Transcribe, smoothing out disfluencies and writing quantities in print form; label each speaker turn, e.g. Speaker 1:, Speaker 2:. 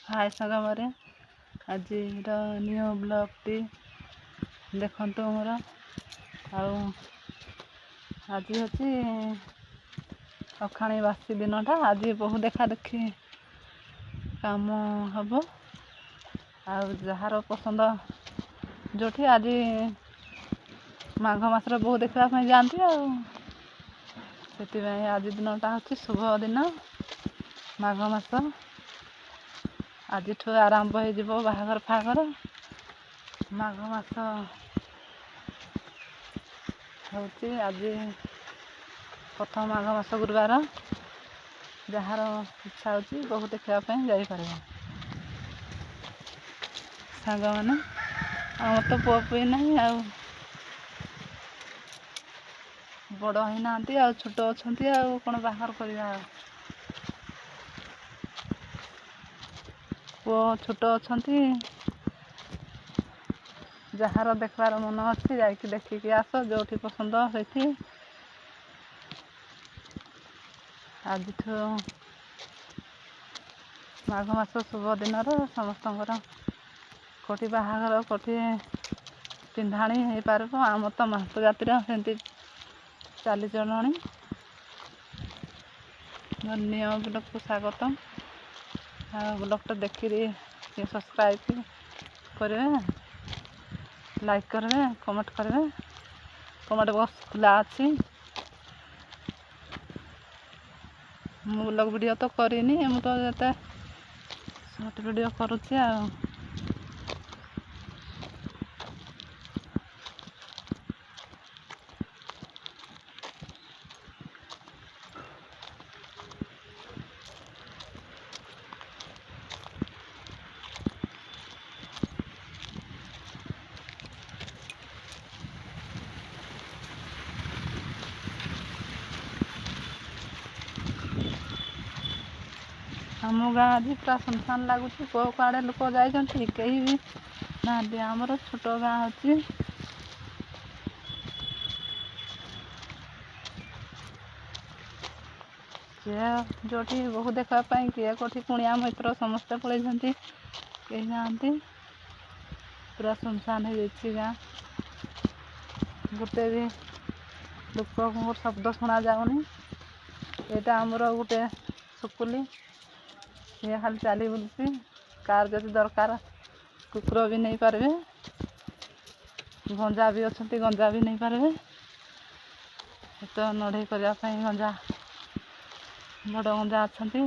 Speaker 1: ହାଏ ସାଙ୍ଗମାନେ, ଆଜିର ନ୍ୟୁ ବ୍ଲଗ୍ଟି ଦେଖନ୍ତୁ ମୋର। ଆଉ ଆଜି ହେଉଛି ଅଖାଣି ବାସି ଦିନଟା। ଆଜି ବହୁ ଦେଖା ଦେଖି କାମ ହେବ। ଆଉ ଯାହାର ପସନ୍ଦ ଯେଉଁଠି ଆଜି ମାଘ ମାସରେ ବୋହୂ ଦେଖିବା ପାଇଁ ଯାଆନ୍ତି, ଆଉ ସେଥିପାଇଁ ଆଜି ଦିନଟା ହେଉଛି ଶୁଭ ଦିନ। ମାଘ ମାସ ଆଜିଠୁ ଆରମ୍ଭ ହେଇଯିବ ବାହାଘର ଫାହାଘର। ମାଘ ମାସ ହେଉଛି ଆଜି ପ୍ରଥମ ମାଘ ମାସ ଗୁରୁବାର। ଯାହାର ଇଚ୍ଛା ହେଉଛି ବୋହୂ ଦେଖିବା ପାଇଁ ଯାଇପାରିବ ସାଙ୍ଗମାନେ। ଆମର ତ ପୁଅ ପୁଇ ନାହିଁ, ଆଉ ବଡ଼ ହେଇନାହାନ୍ତି, ଆଉ ଛୋଟ ଅଛନ୍ତି, ଆଉ କ'ଣ ବାହାଘର କରିବା। ଆଉ ପୁଅ ଛୋଟ ଅଛନ୍ତି। ଯାହାର ଦେଖିବାର ମନ ଅଛି ଯାଇକି ଦେଖିକି ଆସ, ଯେଉଁଠି ପସନ୍ଦ ସେଇଠି। ଆଜିଠୁ ମାଘ ମାସ ଶୁଭ ଦିନର ସମସ୍ତଙ୍କର କେଉଁଠି ବାହାଘର କେଉଁଠି ପିନ୍ଧାଣି ହେଇପାରିବ। ଆମର ତ ମାସ ଜାତିର ସେମିତି ଚାଲିଚଳଣି। ଧନ୍ୟ ବ୍ଲଗ୍କୁ ସ୍ୱାଗତ। ଆଉ ବ୍ଲଗ୍ଟା ଦେଖିକି ସବସ୍କ୍ରାଇବ୍ କରିବେ, ଲାଇକ୍ କରିବେ, କମେଣ୍ଟ କରିବେ। କମେଣ୍ଟ ବକ୍ସ ଖୋଲା ଅଛି। ମୁଁ ବ୍ଲଗ୍ ଭିଡ଼ିଓ ତ କରିନି, ମୁଁ ତ ଯେତେ ସର୍ଟ ଭିଡ଼ିଓ କରୁଛି। ଆଉ ଆମ ଗାଁ ଆଜି ପୁରା ସୁନସାନ ଲାଗୁଛି। କେଉଁ କୁଆଡ଼େ ଲୋକ ଯାଇଛନ୍ତି, କେହି ବି ନାହାନ୍ତି। ଆମର ଛୋଟ ଗାଁ ଅଛି। କିଏ ଯେଉଁଠି ବୋହୂ ଦେଖିବା ପାଇଁ, କିଏ କେଉଁଠି କୁଣିଆ ମୈତ୍ର ସମସ୍ତେ ପଳେଇଛନ୍ତି, କେହି ନାହାନ୍ତି। ପୁରା ସୁନସାନ ହେଇଯାଇଛି ଗାଁ। ଗୋଟେ ବି ଲୋକଙ୍କ ଶବ୍ଦ ଶୁଣାଯାଉନି। ଏଇଟା ଆମର ଗୋଟେ ଶୁକୁଲି, ସିଏ ଖାଲି ଚାଲି ବୁଲୁଛି। କାହାର ଯଦି ଦରକାର କୁକୁର ବି ନେଇପାରିବେ, ଗଞ୍ଜା ବି ଅଛନ୍ତି, ଗଞ୍ଜା ବି ନେଇପାରିବେ। ତ ନଢ଼େଇ କରିବା ପାଇଁ ଗଞ୍ଜା, ବଡ଼ ଗଞ୍ଜା ଅଛନ୍ତି।